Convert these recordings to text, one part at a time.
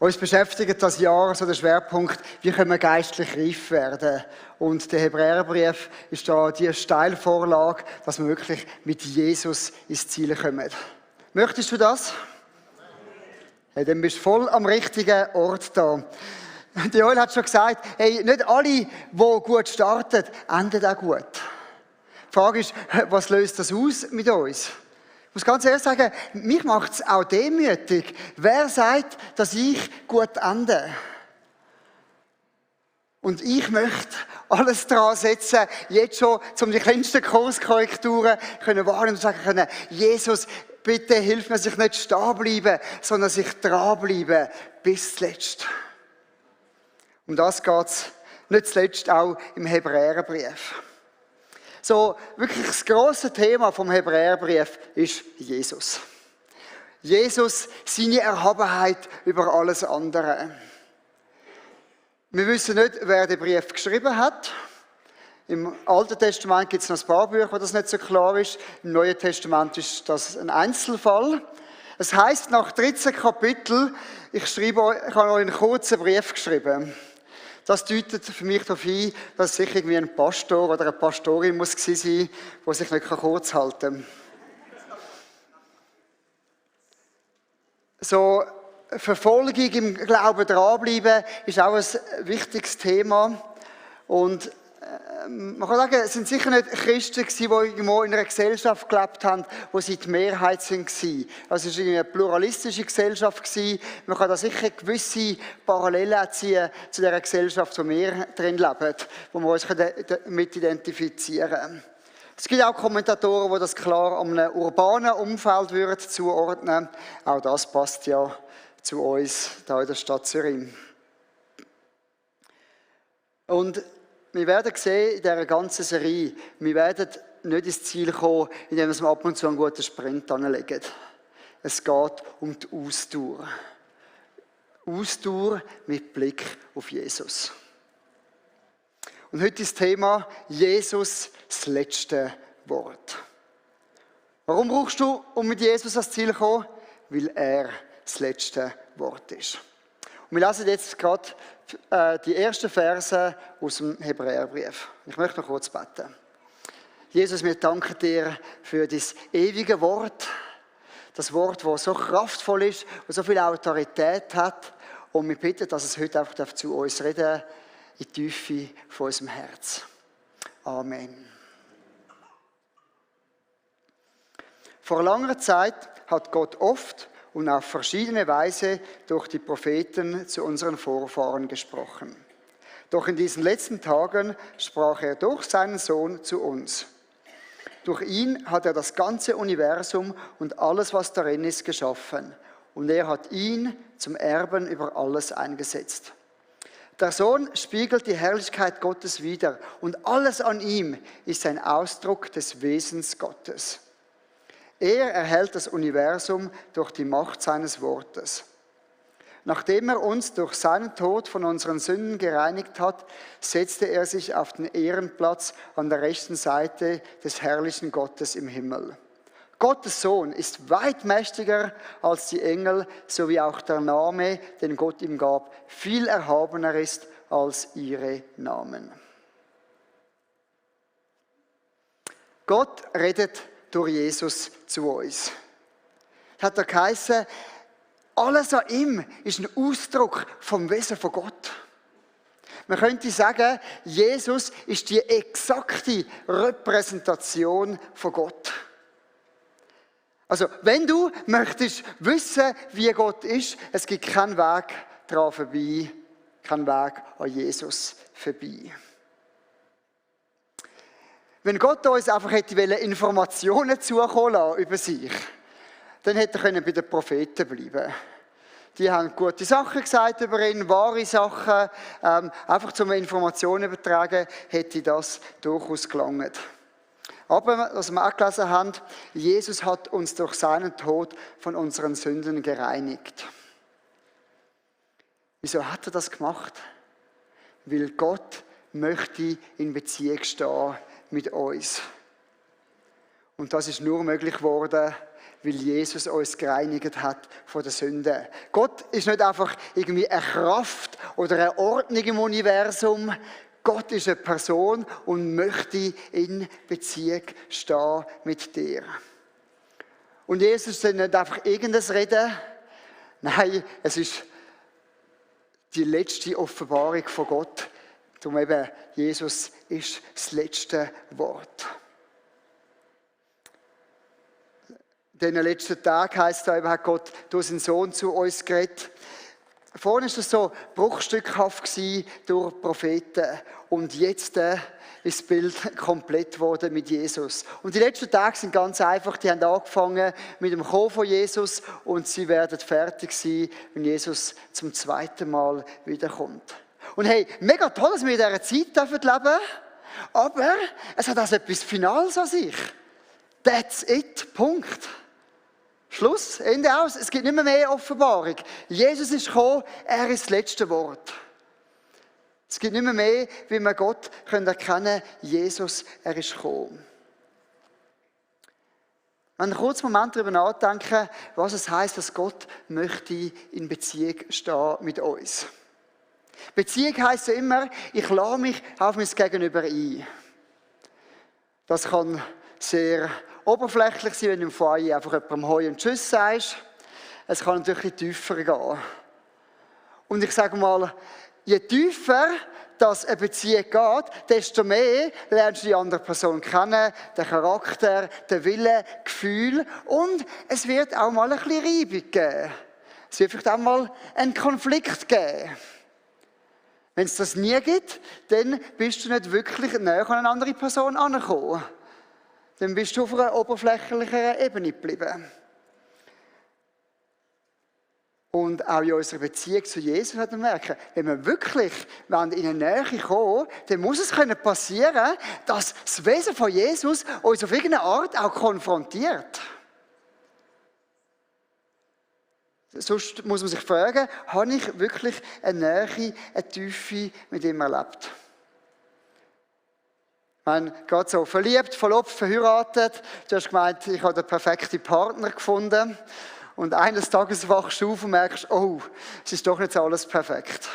Uns beschäftigt das Jahr so der Schwerpunkt, wie können wir geistlich reif werden. Und der Hebräerbrief ist da die Steilvorlage, dass wir wirklich mit Jesus ins Ziel kommen. Möchtest du das? Hey, dann bist du voll am richtigen Ort da. Die Joel hat schon gesagt, hey, nicht alle, die gut starten, enden auch gut. Die Frage ist, was löst das aus mit uns? Ich muss ganz ehrlich sagen, mich macht es auch demütig. Wer sagt, dass ich gut ende? Und ich möchte alles daran setzen, jetzt schon, um die kleinsten Kurskorrekturen wahrnehmen und sagen können, Jesus, bitte hilf mir, dass ich nicht stehen bleibe, sondern dass ich dranbleibe bis zuletzt. Um das geht es nicht zuletzt auch im Hebräerbrief. So, wirklich das grosse Thema vom Hebräerbrief ist Jesus. Jesus, seine Erhabenheit über alles andere. Wir wissen nicht, wer den Brief geschrieben hat. Im Alten Testament gibt es noch ein paar Bücher, wo das nicht so klar ist. Im Neuen Testament ist das ein Einzelfall. Es heisst nach 13 Kapiteln, ich habe euch einen kurzen Brief geschrieben. Das deutet für mich darauf hin, dass es sicher irgendwie ein Pastor oder eine Pastorin muss gewesen sein, die sich nicht kurz halten kann. So, Verfolgung im Glauben dranbleiben ist auch ein wichtiges Thema. Und man kann sagen, es sind sicher nicht Christen gewesen, die irgendwo in einer Gesellschaft gelebt haben, wo sie die Mehrheit waren. Also es war eine pluralistische Gesellschaft gewesen. Man kann da sicher gewisse Parallelen ziehen zu der Gesellschaft, wo wir drin leben, wo wir uns damit identifizieren können. Es gibt auch Kommentatoren, die das klar einem urbanen Umfeld zuordnen würden. Auch das passt ja zu uns hier in der Stadt Zürich. Und wir werden sehen in dieser ganzen Serie, wir werden nicht ins Ziel kommen, indem wir ab und zu einen guten Sprint anlegen. Es geht um die Ausdauer. Ausdauer mit Blick auf Jesus. Und heute ist das Thema Jesus, das letzte Wort. Warum brauchst du, um mit Jesus ans Ziel zu kommen? Weil er das letzte Wort ist. Und wir lesen jetzt gerade die ersten Verse aus dem Hebräerbrief. Ich möchte noch kurz beten. Jesus, wir danken dir für dein ewige Wort. Das Wort, das so kraftvoll ist, das so viel Autorität hat. Und wir bitten, dass es heute einfach zu uns reden darf, in die Tiefe von unserem Herz. Amen. Vor langer Zeit hat Gott oft und auf verschiedene Weise durch die Propheten zu unseren Vorfahren gesprochen. Doch in diesen letzten Tagen sprach er durch seinen Sohn zu uns. Durch ihn hat er das ganze Universum und alles, was darin ist, geschaffen. Und er hat ihn zum Erben über alles eingesetzt. Der Sohn spiegelt die Herrlichkeit Gottes wider und alles an ihm ist ein Ausdruck des Wesens Gottes. Er erhält das Universum durch die Macht seines Wortes. Nachdem er uns durch seinen Tod von unseren Sünden gereinigt hat, setzte er sich auf den Ehrenplatz an der rechten Seite des herrlichen Gottes im Himmel. Gottes Sohn ist weit mächtiger als die Engel, so wie auch der Name, den Gott ihm gab, viel erhabener ist als ihre Namen. Gott redet durch Jesus zu uns. Das hat geheißen, alles an ihm ist ein Ausdruck vom Wesen von Gott. Man könnte sagen, Jesus ist die exakte Repräsentation von Gott. Also, wenn du möchtest wissen, wie Gott ist, es gibt keinen Weg daran vorbei, keinen Weg an Jesus vorbei. Wenn Gott uns einfach hätte Informationen zukommen lassen über sich, dann hätte er bei den Propheten bleiben können. Die haben gute Sachen gesagt über ihn, wahre Sachen. Einfach zum Informationen übertragen, hätte das durchaus gelangt. Aber, was wir auch gelesen haben, Jesus hat uns durch seinen Tod von unseren Sünden gereinigt. Wieso hat er das gemacht? Weil Gott möchte in Beziehung stehen mit uns. Und das ist nur möglich geworden, weil Jesus uns gereinigt hat von der Sünde. Gott ist nicht einfach irgendwie eine Kraft oder eine Ordnung im Universum. Gott ist eine Person und möchte in Beziehung stehen mit dir. Und Jesus ist nicht einfach irgendein Reden. Nein, es ist die letzte Offenbarung von Gott. Darum eben, Jesus ist das letzte Wort. In den letzten Tagen heisst es, hat Gott durch seinen Sohn zu uns geredet. Vorhin war das so bruchstückhaft durch die Propheten. Und jetzt ist das Bild komplett geworden mit Jesus. Und die letzten Tage sind ganz einfach. Die haben angefangen mit dem Kommen von Jesus und sie werden fertig sein, wenn Jesus zum zweiten Mal wiederkommt. Und hey, mega toll, dass wir in dieser Zeit leben dürfen. Aber es hat also etwas Finales an sich. That's it. Punkt. Schluss, Ende aus. Es gibt nicht mehr Offenbarung. Jesus ist gekommen, er ist das letzte Wort. Es gibt nicht mehr, wie wir Gott erkennen können. Jesus, er ist gekommen. Wenn wir einen kurzen Moment darüber nachdenken, was es heisst, dass Gott möchte in Beziehung stehen mit uns. Beziehung heisst ja immer, ich lasse mich auf mein Gegenüber ein. Das kann sehr oberflächlich sein, wenn du im Foyer einfach jemandem Hoi und Tschüss sagst. Es kann natürlich ein bisschen tiefer gehen. Und ich sage mal, je tiefer dass eine Beziehung geht, desto mehr lernst du die andere Person kennen, den Charakter, den Willen, Gefühl und es wird auch mal ein bisschen Reibung geben. Es wird vielleicht auch mal einen Konflikt geben. Wenn es das nie gibt, dann bist du nicht wirklich näher an eine andere Person angekommen. Dann bist du auf einer oberflächlicheren Ebene geblieben. Und auch in unserer Beziehung zu Jesus hat man merken, wenn wir wirklich in eine Nähe kommen, dann muss es passieren können, dass das Wesen von Jesus uns auf irgendeine Art auch konfrontiert. Sonst muss man sich fragen, habe ich wirklich eine Nähe, eine Tiefe mit ihm erlebt? Ich meine, gerade so verliebt, verlobt, verheiratet, du hast gemeint, ich habe den perfekten Partner gefunden. Und eines Tages wachst du auf und merkst, oh, es ist doch nicht alles perfekt.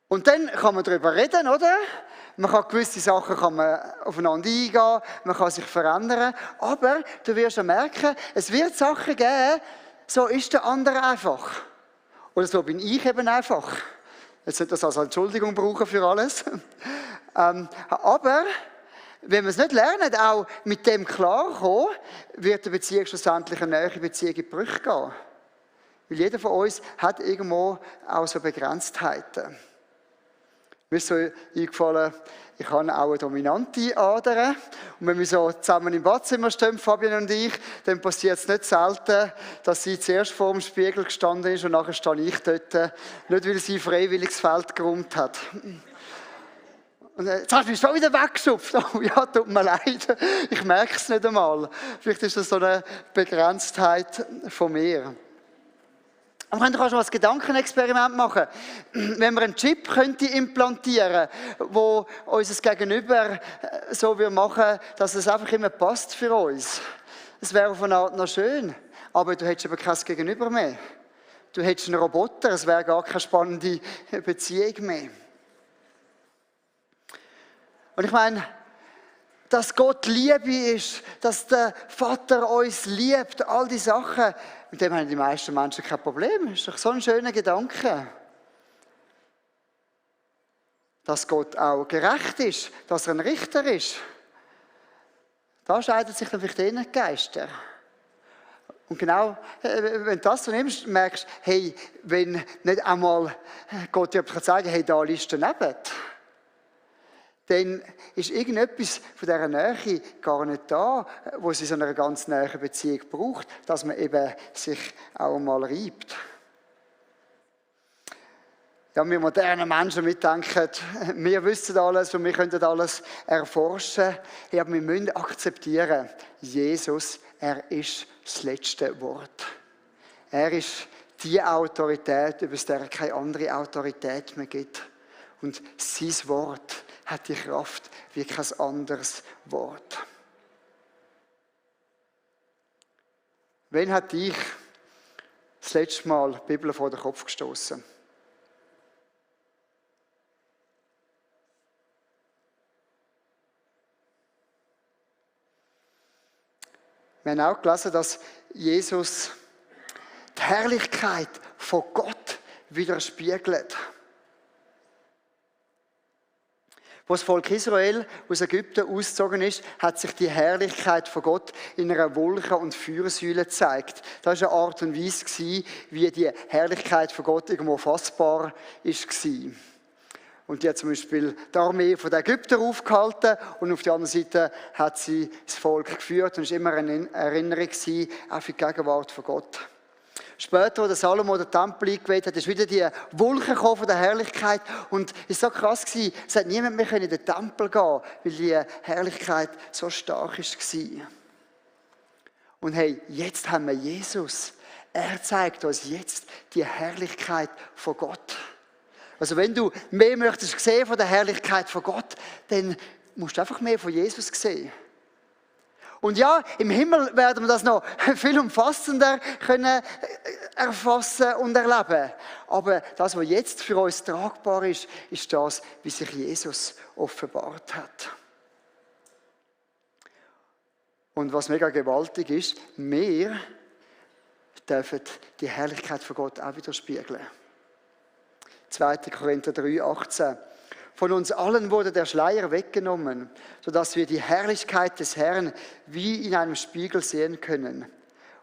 Und dann kann man darüber reden, oder? Man kann gewisse Sachen aufeinander eingehen, man kann sich verändern. Aber du wirst ja merken, es wird Sachen geben, so ist der andere einfach. Oder so bin ich eben einfach. Jetzt sollte das als Entschuldigung brauchen für alles. Aber wenn wir es nicht lernen, auch mit dem klarkommen, wird die Beziehung schlussendlich eine nähere Beziehung in Brüche gehen. Weil jeder von uns hat irgendwo auch so Begrenztheiten. Mir ist so eingefallen, ich habe auch eine dominante Ader. Und wenn wir so zusammen im Badzimmer stehen, Fabian und ich, dann passiert es nicht selten, dass sie zuerst vor dem Spiegel gestanden ist und nachher stehe ich dort. Nicht, weil sie freiwillig das Feld geräumt hat. Und jetzt hast du mich schon wieder weggeschupft. Oh ja, tut mir leid. Ich merke es nicht einmal. Vielleicht ist das so eine Begrenztheit von mir. Aber wir können schon mal ein Gedankenexperiment machen. Wenn wir einen Chip implantieren könnten, der unser Gegenüber so machen, dass es einfach immer passt für uns. Das wäre auf eine Art noch schön. Aber du hättest aber kein Gegenüber mehr. Du hättest einen Roboter, es wäre gar keine spannende Beziehung mehr. Und ich meine, dass Gott Liebe ist, dass der Vater uns liebt, all die Sachen, mit dem haben die meisten Menschen kein Problem. Das ist doch so ein schöner Gedanke. Dass Gott auch gerecht ist, dass er ein Richter ist. Da scheiden sich dann vielleicht die Geister. Und genau, wenn du das so nimmst, merkst du, hey, wenn nicht einmal Gott dir sagen kann, hey, da liest du daneben, dann ist irgendetwas von dieser Nähe gar nicht da, wo es in so einer ganz nahen Beziehung braucht, dass man eben sich auch mal reibt. Ja, wir modernen Menschen mitdenken, wir wissen alles und wir können alles erforschen. Ja, aber wir müssen akzeptieren, Jesus, er ist das letzte Wort. Er ist die Autorität, über die es keine andere Autorität mehr gibt. Und sein Wort hat die Kraft wie kein anderes Wort. Wann hat dich das letzte Mal die Bibel vor den Kopf gestoßen? Wir haben auch gelesen, dass Jesus die Herrlichkeit von Gott widerspiegelt. Als das Volk Israel aus Ägypten ausgezogen ist, hat sich die Herrlichkeit von Gott in einer Wolke- und Feuersäule gezeigt. Das war eine Art und Weise, wie die Herrlichkeit von Gott irgendwo fassbar war. Und die hat zum Beispiel die Armee von den Ägyptern aufgehalten und auf der anderen Seite hat sie das Volk geführt und es war immer eine Erinnerung auf die Gegenwart von Gott. Später, als Salomo den Tempel eingeweiht hat, ist wieder die Wolke von der Herrlichkeit. Und es war so krass, es hat niemand mehr in den Tempel gehen, weil die Herrlichkeit so stark war. Und hey, jetzt haben wir Jesus. Er zeigt uns jetzt die Herrlichkeit von Gott. Also wenn du mehr möchtest sehen von der Herrlichkeit von Gott, dann musst du einfach mehr von Jesus sehen. Und ja, im Himmel werden wir das noch viel umfassender können erfassen und erleben. Aber das, was jetzt für uns tragbar ist, ist das, wie sich Jesus offenbart hat. Und was mega gewaltig ist, wir dürfen die Herrlichkeit von Gott auch widerspiegeln. 2. Korinther 3, 18. Von uns allen wurde der Schleier weggenommen, sodass wir die Herrlichkeit des Herrn wie in einem Spiegel sehen können.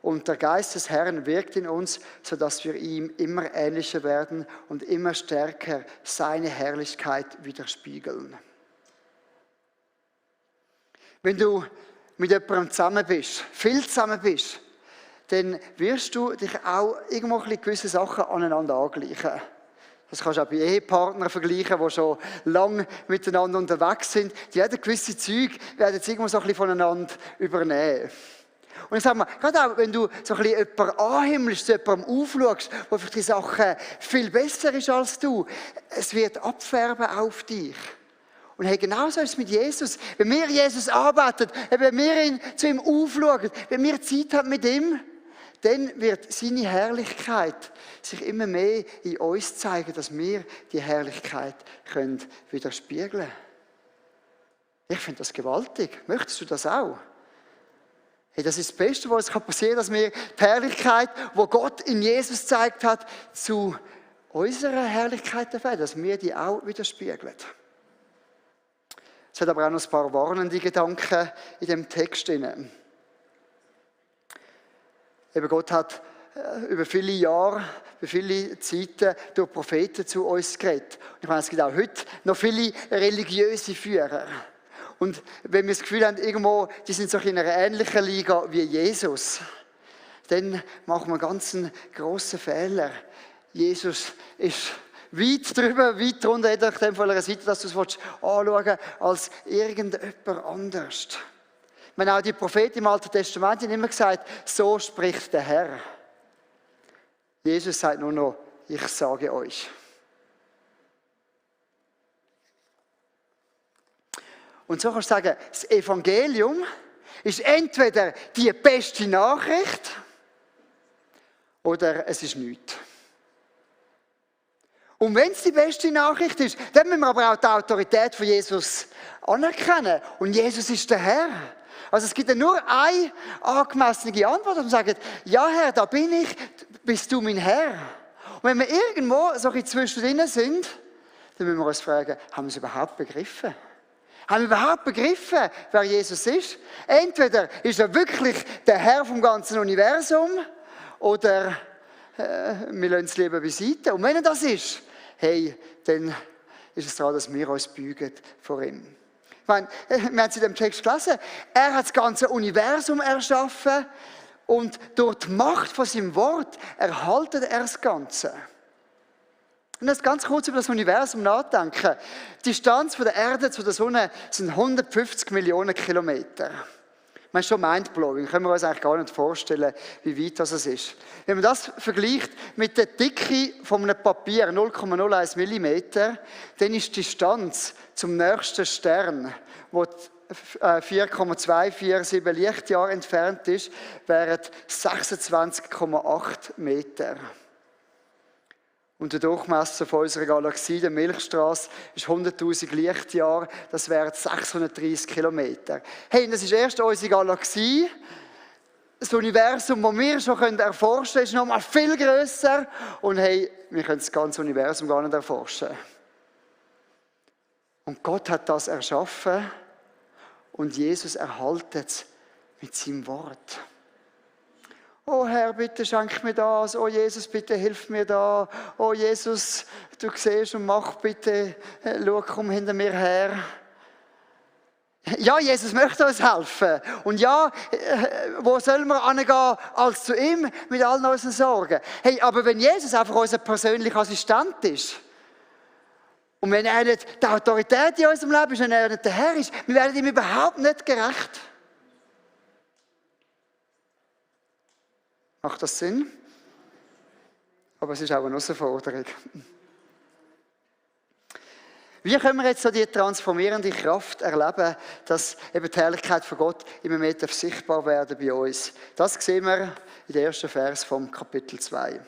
Und der Geist des Herrn wirkt in uns, sodass wir ihm immer ähnlicher werden und immer stärker seine Herrlichkeit widerspiegeln. Wenn du mit jemandem zusammen bist, viel zusammen bist, dann wirst du dich auch irgendwo gewisse Sachen aneinander angleichen. Das kannst du auch bei Ehepartnern vergleichen, die schon lange miteinander unterwegs sind. Die werden gewisse Züge, werden jetzt irgendwo so ein bisschen voneinander übernehmen. Und ich sage mal, gerade auch, wenn du so ein bisschen jemanden anhimmelst, zu jemandem aufschaust, der für die Sachen viel besser ist als du, es wird abfärben auf dich. Und hey, genauso ist es mit Jesus. Wenn wir Jesus arbeiten, wenn wir ihn zu ihm aufschauen, wenn wir Zeit haben mit ihm, dann wird seine Herrlichkeit sich immer mehr in uns zeigen, dass wir die Herrlichkeit können widerspiegeln können. Ich finde das gewaltig. Möchtest du das auch? Hey, das ist das Beste, was uns passieren kann, dass wir die Herrlichkeit, die Gott in Jesus gezeigt hat, zu unserer Herrlichkeit erfahren, dass wir die auch widerspiegeln. Es hat aber auch noch ein paar warnende Gedanken in dem Text drin. Eben Gott hat über viele Jahre, über viele Zeiten durch Propheten zu uns geredet. Und ich meine, es gibt auch heute noch viele religiöse Führer. Und wenn wir das Gefühl haben, irgendwo, die sind so in einer ähnlichen Liga wie Jesus, dann machen wir einen ganz grossen Fehler. Jesus ist weit drüber, weit drunter, je nachdem von einer Seite, dass du es anschauen willst, als irgendjemand anders. Ich meine, auch die Propheten im Alten Testament haben immer gesagt, so spricht der Herr. Jesus sagt nur noch, ich sage euch. Und so kannst du sagen, das Evangelium ist entweder die beste Nachricht oder es ist nichts. Und wenn es die beste Nachricht ist, dann müssen wir aber auch die Autorität von Jesus anerkennen. Und Jesus ist der Herr. Also es gibt ja nur eine angemessene Antwort, und sagen, ja Herr, da bin ich, bist du mein Herr. Und wenn wir irgendwo so ein zwischendrin sind, dann müssen wir uns fragen, haben wir es überhaupt begriffen? Haben wir überhaupt begriffen, wer Jesus ist? Entweder ist er wirklich der Herr vom ganzen Universum oder wir lassen es lieber beiseite. Und wenn er das ist, hey, dann ist es daran, dass wir uns beugen vor ihm. Ich meine, wir haben es in dem Text gelesen, er hat das ganze Universum erschaffen und durch die Macht von seinem Wort erhaltet er das Ganze. Und jetzt ganz kurz über das Universum nachdenken. Die Distanz von der Erde zu der Sonne sind 150 Millionen Kilometer. Man ist schon mindblowing, können wir uns eigentlich gar nicht vorstellen, wie weit das ist. Wenn man das vergleicht mit der Dicke von einem Papier, 0,01 mm, dann ist die Distanz zum nächsten Stern, wo 4,247 Lichtjahre entfernt ist, wären 26,8 Meter. Und der Durchmesser von unserer Galaxie, der Milchstraße, ist 100'000 Lichtjahre, das wären 630 Kilometer. Hey, das ist erst unsere Galaxie. Das Universum, das wir schon erforschen können, ist noch mal viel grösser. Und hey, wir können das ganze Universum gar nicht erforschen. Und Gott hat das erschaffen und Jesus erhaltet es mit seinem Wort. Oh Herr, bitte schenk mir das. Oh Jesus, bitte hilf mir da. Oh Jesus, du siehst und mach bitte, schau, komm hinter mir her. Ja, Jesus möchte uns helfen. Und ja, wo sollen wir hingehen als zu ihm mit allen unseren Sorgen? Hey, aber wenn Jesus einfach unser persönlicher Assistent ist und wenn er nicht die Autorität in unserem Leben ist, wenn er nicht der Herr ist, wir werden ihm überhaupt nicht gerecht. Macht das Sinn? Aber es ist auch eine Herausforderung. Wie können wir jetzt so die transformierende Kraft erleben, dass eben die Herrlichkeit von Gott immer mehr sichtbar werden bei uns? Das sehen wir in den ersten Vers vom Kapitel 2.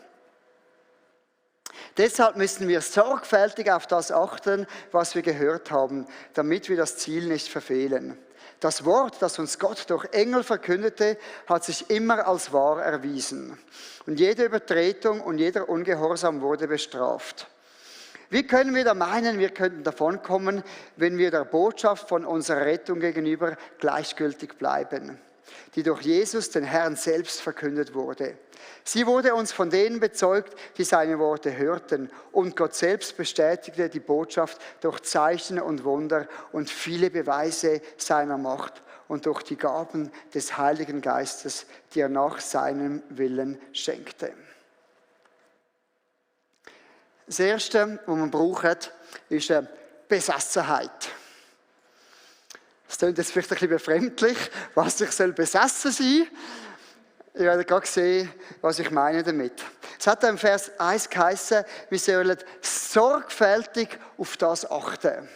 Deshalb müssen wir sorgfältig auf das achten, was wir gehört haben, damit wir das Ziel nicht verfehlen. Das Wort, das uns Gott durch Engel verkündete, hat sich immer als wahr erwiesen. Und jede Übertretung und jeder Ungehorsam wurde bestraft. Wie können wir da meinen, wir könnten davonkommen, wenn wir der Botschaft von unserer Rettung gegenüber gleichgültig bleiben, die durch Jesus, den Herrn selbst, verkündet wurde? Sie wurde uns von denen bezeugt, die seine Worte hörten, und Gott selbst bestätigte die Botschaft durch Zeichen und Wunder und viele Beweise seiner Macht und durch die Gaben des Heiligen Geistes, die er nach seinem Willen schenkte. Das Erste, was man braucht, ist eine Besessenheit. Das klingt jetzt vielleicht ein bisschen befremdlich, was ich besessen sein soll. Ich werde gerade sehen, was ich meine damit. Es hat im Vers 1 geheißen, wir sollen sorgfältig auf das achten.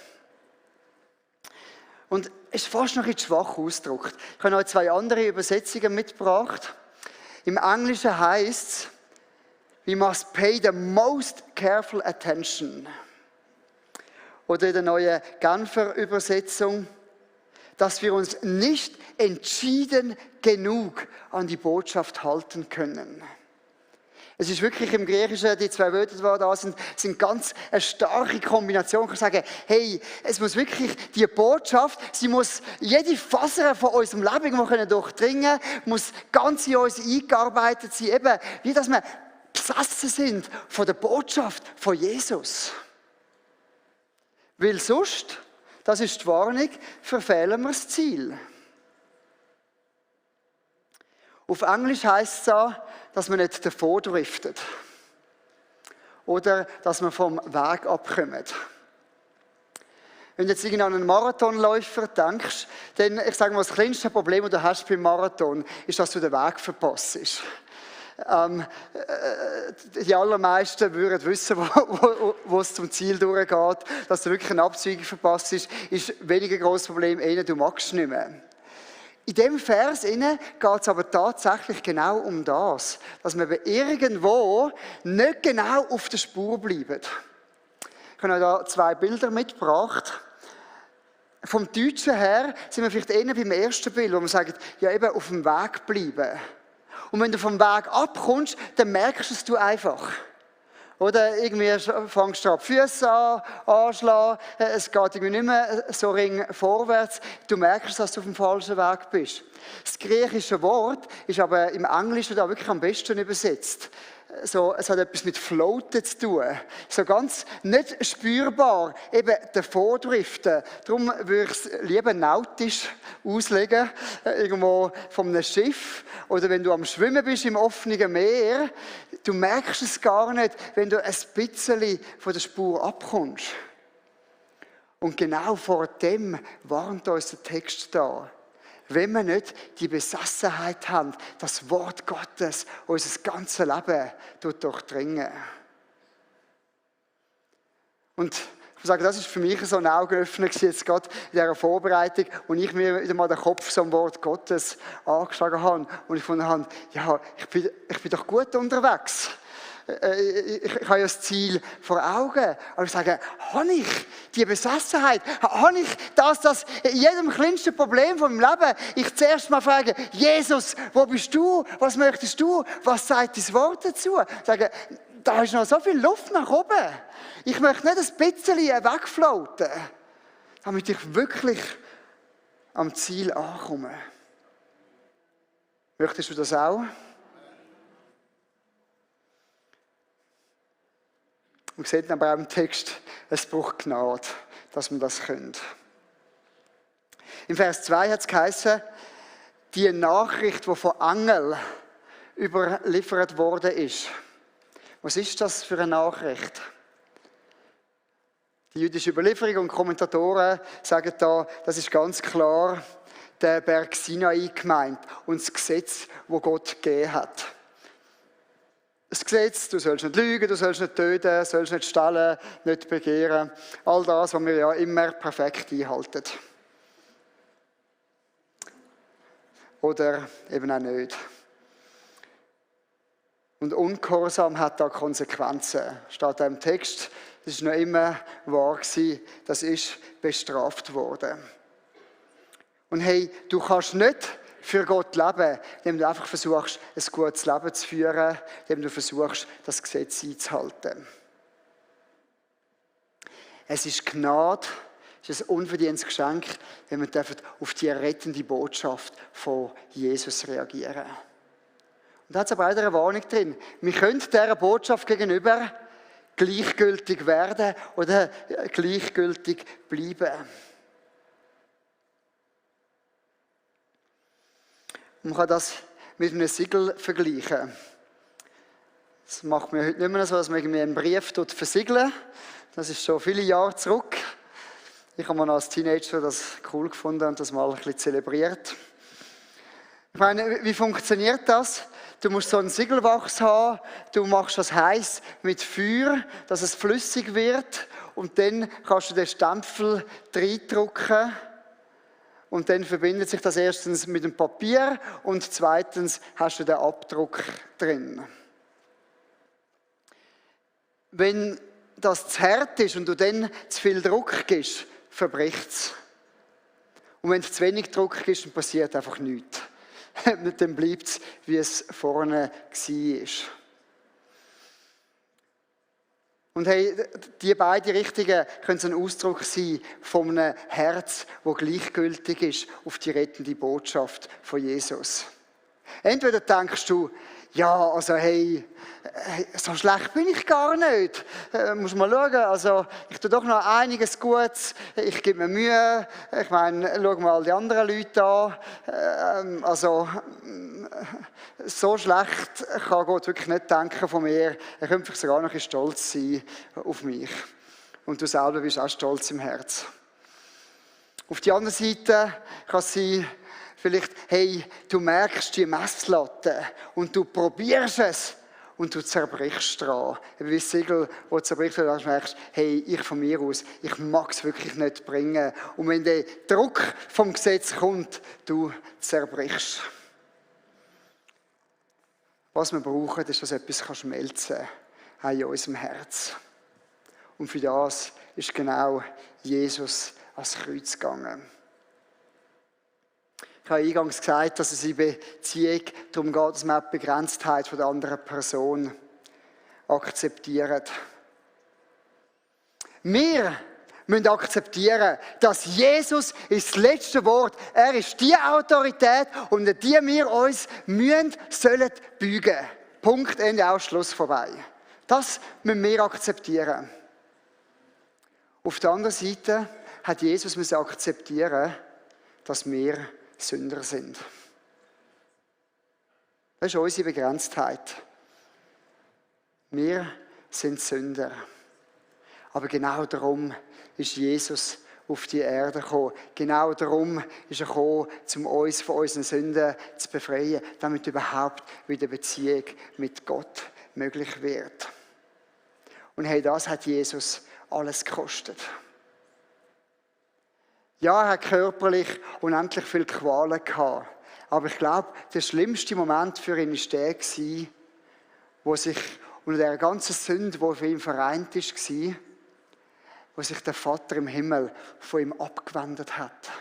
Und es ist fast noch ein bisschen schwach ausgedrückt. Ich habe noch 2 andere Übersetzungen mitgebracht. Im Englischen heißt es, we must pay the most careful attention. Oder in der neuen Genfer Übersetzung, dass wir uns nicht entschieden genug an die Botschaft halten können. Es ist wirklich im Griechischen, die 2 Wörter, die da sind ganz eine starke Kombination. Ich kann sagen, hey, es muss wirklich die Botschaft, sie muss jede Faser von unserem Leben durchdringen, muss ganz in uns eingearbeitet sein, eben, wie dass wir besessen sind von der Botschaft von Jesus. Weil sonst, das ist die Warnung, verfehlen wir das Ziel. Auf Englisch heisst es auch, dass man nicht davon driftet. Oder dass man vom Weg abkommt. Wenn du jetzt an einen Marathonläufer denkst, dann, ich sage mal, das kleinste Problem, das du hast beim Marathon, ist, dass du den Weg verpasst. Die allermeisten würden wissen, wo es zum Ziel durchgeht. Dass du wirklich eine Abzweigung verpasst ist weniger ein grosses Problem, eher du magst es nicht mehr. In diesem Vers geht es aber tatsächlich genau um das, dass wir irgendwo nicht genau auf der Spur bleiben. Ich habe da 2 Bilder mitgebracht. Vom Deutschen her sind wir vielleicht eher beim ersten Bild, wo wir sagen, ja eben auf dem Weg bleiben. Und wenn du vom Weg abkommst, dann merkst du es einfach. Oder irgendwie fängst du an, die Füße anzuschlagen, es geht irgendwie nicht mehr so ring vorwärts. Du merkst, dass du auf dem falschen Weg bist. Das griechische Wort ist aber im Englischen da wirklich am besten übersetzt. So, es hat etwas mit Floaten zu tun. So ganz nicht spürbar, eben davon driften. Darum würde ich es lieber nautisch auslegen, irgendwo von einem Schiff. Oder wenn du am Schwimmen bist im offenen Meer, du merkst es gar nicht, wenn du ein bisschen von der Spur abkommst. Und genau vor dem warnt uns der Text da. Wenn wir nicht die Besessenheit haben, das Wort Gottes unser ganzes Leben durchdringen. Und ich Ich sage, das ist für mich so ein Augenöffner gewesen, jetzt gerade in dieser Vorbereitung, wo ich mir wieder mal den Kopf so am Wort Gottes angeschlagen habe und ich gefunden habe, ja, ich bin doch gut unterwegs. Ich habe ja das Ziel vor Augen. Aber ich sage, habe ich die Besessenheit? Habe ich das, dass in jedem kleinsten Problem von meinem Leben ich zuerst mal frage, Jesus, wo bist du? Was möchtest du? Was sagt dein Wort dazu? Ich sage, da ist noch so viel Luft nach oben. Ich möchte nicht ein bisschen wegfloaten, damit ich wirklich am Ziel ankomme. Möchtest du das auch? Wir sehen aber auch im Text, es braucht Gnade, dass wir das können. Im Vers 2 hat es geheißen, die Nachricht, die von Engeln überliefert worden ist. Was ist das für eine Nachricht? Die jüdische Überlieferung und Kommentatoren sagen da, das ist ganz klar der Berg Sinai gemeint und das Gesetz, das Gott gegeben hat. Das Gesetz, du sollst nicht lügen, du sollst nicht töten, du sollst nicht stehlen, nicht begehren. All das, was wir ja immer perfekt einhalten. Oder eben auch nicht. Und Ungehorsam hat da Konsequenzen. Steht da im Text, das ist noch immer wahr gewesen, das ist bestraft worden. Und hey, du kannst nicht für Gott leben, indem du einfach versuchst, ein gutes Leben zu führen, indem du versuchst, das Gesetz einzuhalten. Es ist Gnade, es ist ein unverdientes Geschenk, wenn wir auf die rettende Botschaft von Jesus reagieren. Und da hat es aber auch eine Warnung drin. Wir können dieser Botschaft gegenüber gleichgültig werden oder gleichgültig bleiben. Man kann das mit einem Siegel vergleichen. Das macht man heute nicht mehr so, dass man irgendwie einen Brief versiegeln. Das ist schon viele Jahre zurück. Ich habe mal als Teenager das cool gefunden und das mal ein bisschen zelebriert. Ich meine, wie funktioniert das? Du musst so einen Siegelwachs haben, du machst das heiß mit Feuer, dass es flüssig wird und dann kannst du den Stempel reindrücken. Und dann verbindet sich das erstens mit dem Papier und zweitens hast du den Abdruck drin. Wenn das zu hart ist und du dann zu viel Druck gibst, verbricht es. Und wenn du zu wenig Druck gibst, dann passiert einfach nichts. Dann bleibt es, wie es vorne war. Und hey, die beiden Richtungen können ein Ausdruck sein von einem Herz, das gleichgültig ist auf die rettende Botschaft von Jesus. Entweder denkst du, ja, also hey, so schlecht bin ich gar nicht. Muss mal schauen, also ich tue doch noch einiges Gutes, ich gebe mir Mühe, ich meine, schau mal die anderen Leute an. Also so schlecht kann Gott wirklich nicht denken von mir. Er könnte vielleicht sogar noch ein bisschen stolz sein auf mich. Und du selber bist auch stolz im Herz. Auf der anderen Seite kann es sein, vielleicht, hey, du merkst die Messlatte und du probierst es und du zerbrichst dran. Wie das Siegel, das zerbricht wird, du merkst, hey, ich von mir aus, ich mag es wirklich nicht bringen. Und wenn der Druck vom Gesetz kommt, du zerbrichst. Was wir brauchen, ist, dass etwas schmelzen kann in unserem Herz. Und für das ist genau Jesus ans Kreuz gegangen. Ich habe eingangs gesagt, dass es in Beziehung darum geht, dass man die Begrenztheit der anderen Person akzeptiert. Wir müssen akzeptieren, dass Jesus ist das letzte Wort. Er ist die Autorität, unter die wir uns sollen beugen. Punkt, Ende, aus, Schluss, vorbei. Das müssen wir akzeptieren. Auf der anderen Seite hat Jesus akzeptieren, dass wir Sünder sind. Das ist unsere Begrenztheit. Wir sind Sünder. Aber genau darum ist Jesus auf die Erde gekommen. Genau darum ist er gekommen, um uns von unseren Sünden zu befreien, damit überhaupt wieder Beziehung mit Gott möglich wird. Und hey, das hat Jesus alles gekostet. Ja, er hat körperlich unendlich viel Qualen gehabt. Aber ich glaube, der schlimmste Moment für ihn war der, wo sich unter der ganzen Sünde, die für ihn vereint war, wo sich der Vater im Himmel von ihm abgewendet hat.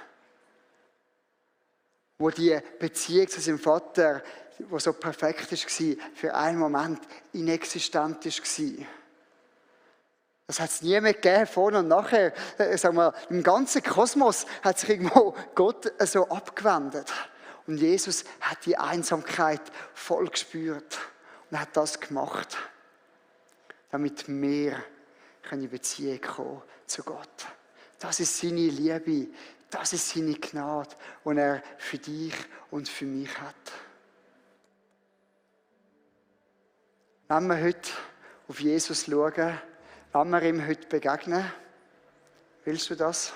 Wo die Beziehung zu seinem Vater, die so perfekt war, für einen Moment inexistent war. Das hat es nie mehr gegeben, vorne und nachher. Sagen wir, im ganzen Kosmos hat sich irgendwo Gott so abgewendet. Und Jesus hat die Einsamkeit voll gespürt und hat das gemacht, damit wir in Beziehung kommen zu Gott. Das ist seine Liebe, das ist seine Gnade, die er für dich und für mich hat. Wenn wir heute auf Jesus schauen, wenn wir ihm heute begegnen, willst du das?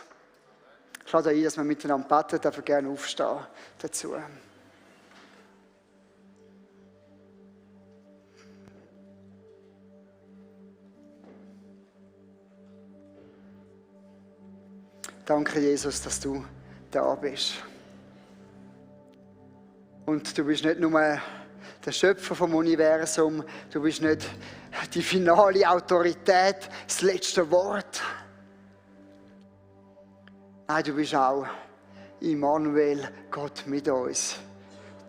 Ich lade ein, dass wir miteinander beten, dafür gerne aufstehen dazu. Danke, Jesus, dass du da bist. Und du bist nicht nur der Schöpfer vom Universum, du bist nicht die finale Autorität, das letzte Wort. Nein, du bist auch Immanuel, Gott mit uns.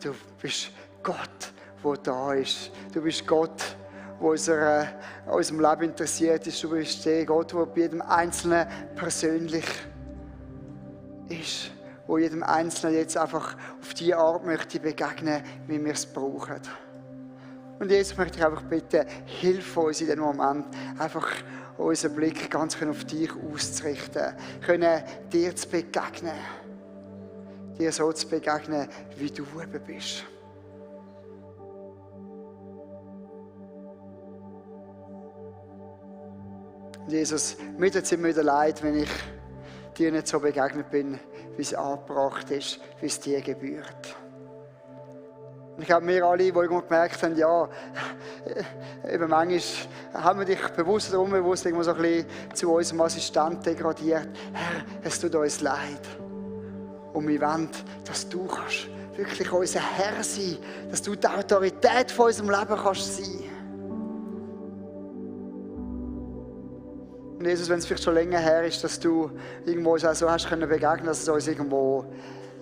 Du bist Gott, der da ist. Du bist Gott, der an unserem Leben interessiert ist. Du bist der Gott, der bei jedem Einzelnen persönlich ist. Wo jedem Einzelnen jetzt einfach auf die Art möchte begegnen, wie wir es brauchen. Und jetzt möchte ich einfach bitten, hilf uns in diesem Moment, einfach unseren Blick ganz auf dich auszurichten, können dir zu begegnen, dir so zu begegnen, wie du eben bist. Und Jesus, mir tut es immer wieder leid, wenn ich dir nicht so begegnet bin, wie es angebracht ist, wie es dir gebührt. Und ich glaube, wir alle, die irgendwo gemerkt haben, ja, eben manchmal haben wir dich bewusst oder unbewusst irgendwo so ein bisschen zu unserem Assistent degradiert. Herr, es tut uns leid. Und wir wollen, dass du kannst wirklich unser Herr sein, dass du die Autorität von unserem Leben kannst sein. Und Jesus, wenn es vielleicht schon länger her ist, dass du irgendwo uns auch so hast können begegnen, dass es uns irgendwo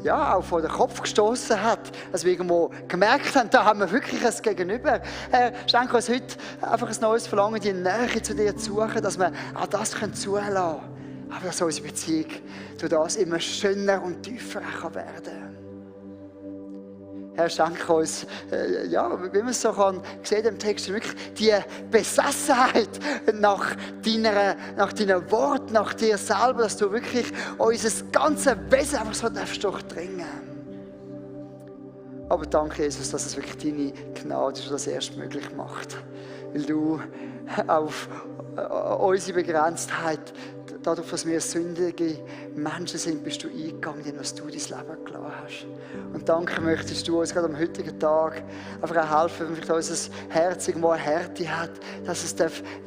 ja, auch vor den Kopf gestoßen hat, dass wir irgendwo gemerkt haben, da haben wir wirklich ein Gegenüber. Herr, schenke uns heute einfach ein neues Verlangen, die Nähe zu dir zu suchen, dass wir auch das zulassen können. Aber dass unsere Beziehung durch das immer schöner und tiefer werden kann. Herr, schenke uns, ja, wie man es so kann, sehen im Text, wirklich die Besessenheit nach deinen Worten, nach dir selber, dass du wirklich unser ganzes Wesen einfach so durchdringen darfst. Aber danke, Jesus, dass es wirklich deine Gnade ist, die das erst möglich macht. Weil du auf unsere Begrenztheit, dadurch, dass wir sündige Menschen sind, bist du eingegangen, indem du dein Leben gelassen hast. Und danke möchtest du uns gerade am heutigen Tag einfach auch helfen, wenn vielleicht unser Herz irgendwo eine Härte hat, dass es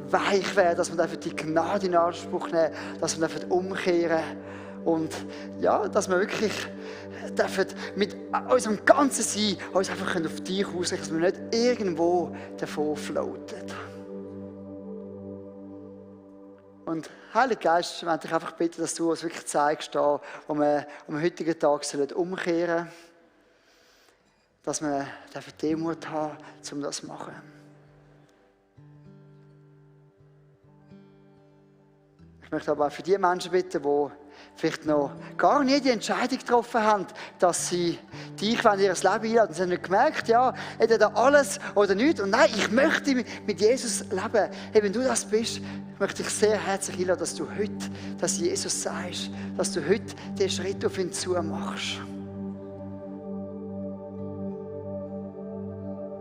weich werden darf, dass wir die Gnade in Anspruch nehmen dürfen, dass wir umkehren und ja, dass wir wirklich mit unserem ganzen Sein uns einfach auf dich ausrichten, dass wir nicht irgendwo davon floaten. Und Heiliger Geist, ich möchte dich einfach bitten, dass du uns wirklich zeigst, da, wo wir am heutigen Tag umkehren sollen, dass wir Demut haben, um das zu machen. Ich möchte aber auch für die Menschen bitten, die vielleicht noch gar nie die Entscheidung getroffen haben, dass sie dich in ihr Leben einladen. Sie haben nicht gemerkt, ja, entweder alles oder nichts. Und nein, ich möchte mit Jesus leben. Hey, wenn du das bist, möchte ich sehr herzlich einladen, dass du heute das Jesus sagst, dass du heute den Schritt auf ihn zu machst.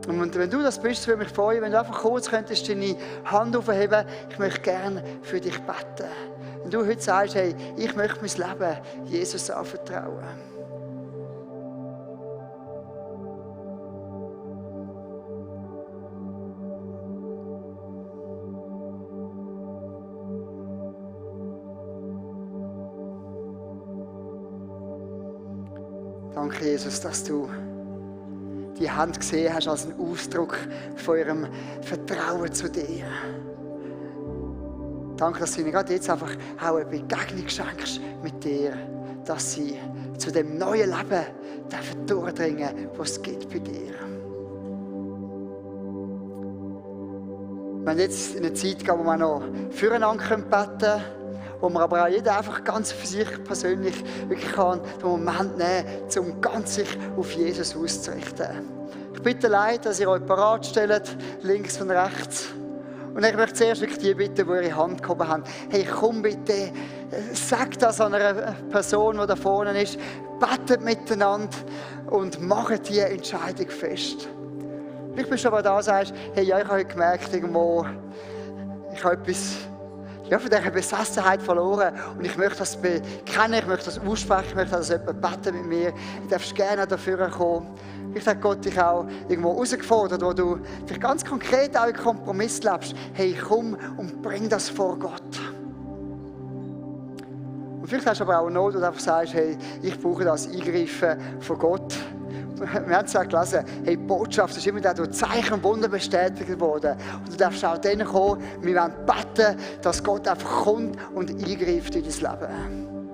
Und wenn du das bist, würde mich freuen, wenn du einfach kurz könntest deine Hand aufheben. Ich möchte gerne für dich beten. Wenn du heute sagst, hey, ich möchte mein Leben Jesus anvertrauen. Danke, Jesus, dass du die Hand gesehen hast als einen Ausdruck von ihrem Vertrauen zu dir. Danke, dass du ihnen gerade jetzt einfach auch eine Begegnung schenkst mit dir, dass sie zu dem neuen Leben dürfen durchdringen, was es gibt bei dir. Wir haben jetzt in eine Zeit gehen, wo wir noch füreinander beten können, wo man aber auch jeder einfach ganz für sich persönlich wirklich kann, den Moment nehmen, um ganz sich auf Jesus auszurichten. Ich bitte Leute, dass ihr euch parat stellt, links und rechts. Und ich möchte zuerst wirklich die bitten, die ihre Hand gehoben haben. Hey, komm bitte, sag das an einer Person, die da vorne ist. Betet miteinander und macht die Entscheidung fest. Vielleicht bist du aber da und sagst, hey, ja, ich habe heute gemerkt, irgendwo, ich habe etwas von dieser Besessenheit verloren und ich möchte das bekennen, ich möchte das aussprechen, ich möchte, dass jemand beten mit mir. Du darfst gerne dafür kommen. Vielleicht hat Gott dich auch irgendwo herausgefordert, wo du dich ganz konkret auch in Kompromiss lebst. Hey, komm und bring das vor Gott. Und vielleicht hast du aber auch Not, wo du einfach sagst, hey, ich brauche das Eingreifen von Gott. Wir haben es ja gelesen, hey, die Botschaft ist immer durch Zeichen und Wunder bestätigt worden. Und du darfst auch denen kommen, wir wollen beten, dass Gott einfach kommt und eingreift in dein Leben.